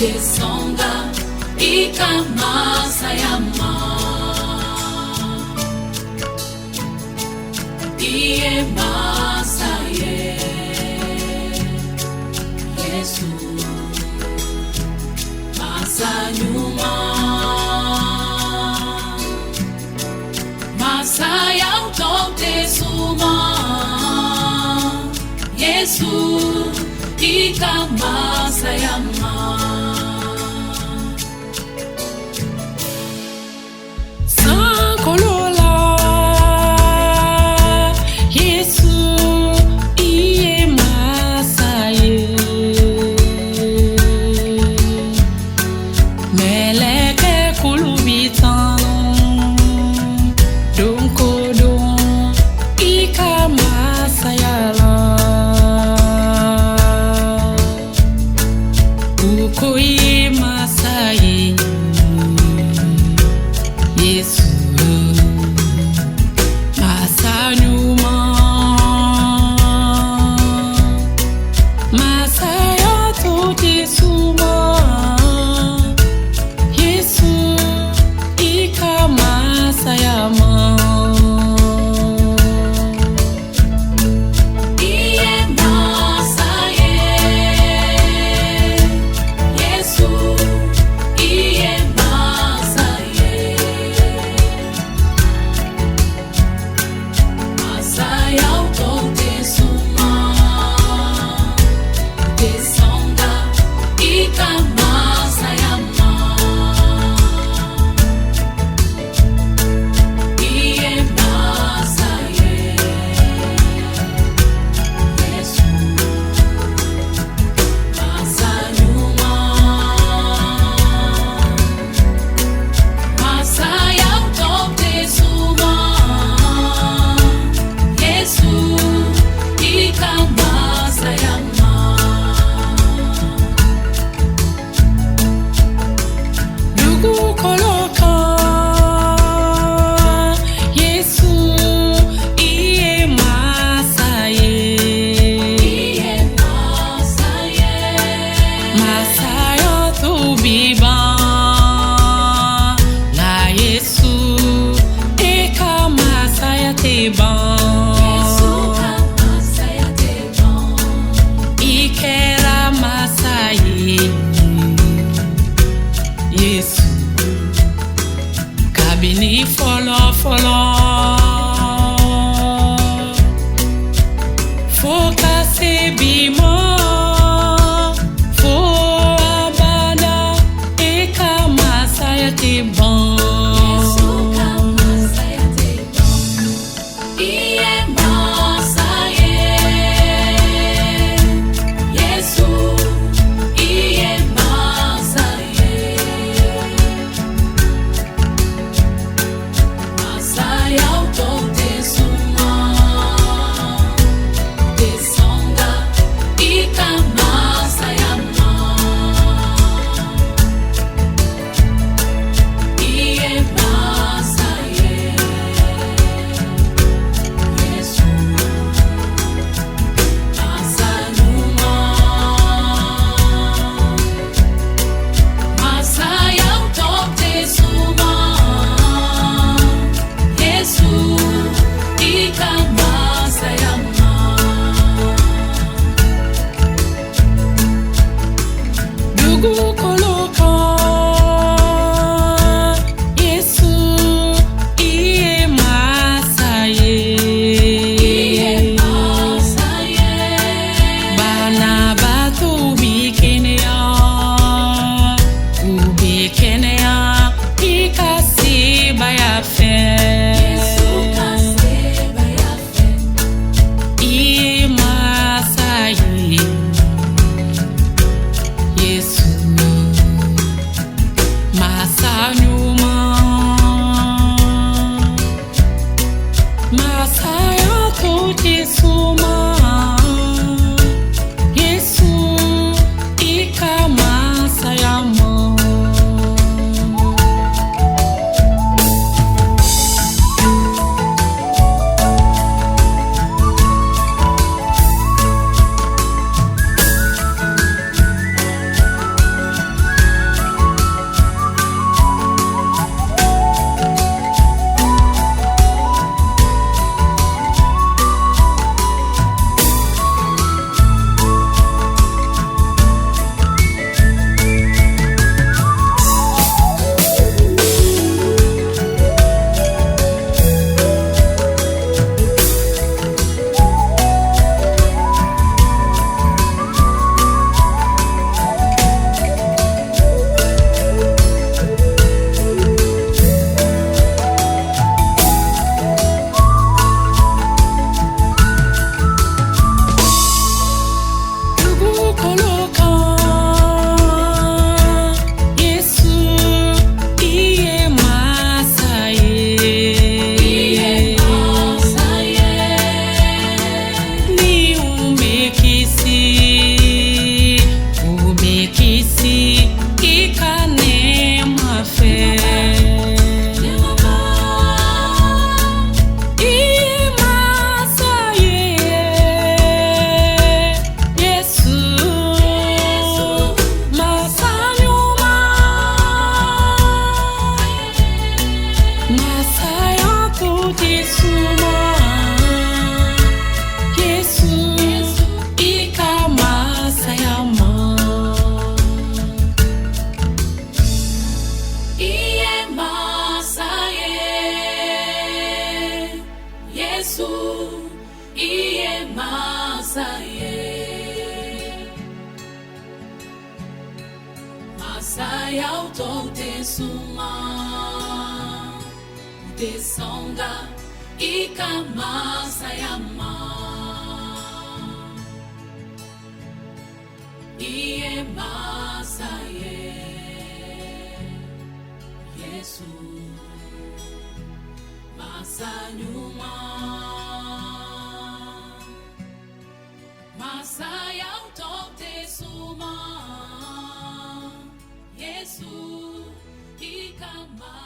tɛ sɔn ka i ka masaya ma. I ye masa ye, Yesu, masa ɲuman. Masayaw tɔw tɛ suma, Yesu, i ka masaya ma. Sankolo la, Yesu, i ye masa ye. Mɛlɛkɛ kulu b'i tanu don ko don i ka masaya la. U ko i ye masa ye, Yesu, masa ɲuman. Masaya tɔ tɛ suma, Yesu, i ka masaya ma. I ye masa ye, Yesu, Masayaw tɔw tɛ suma, u tɛ sɔn ka i ka masaya ma. I ye masa ye, Yesu, masa ɲuman. Masayaw tɔw tɛ suma, Yesu, i ka masaya.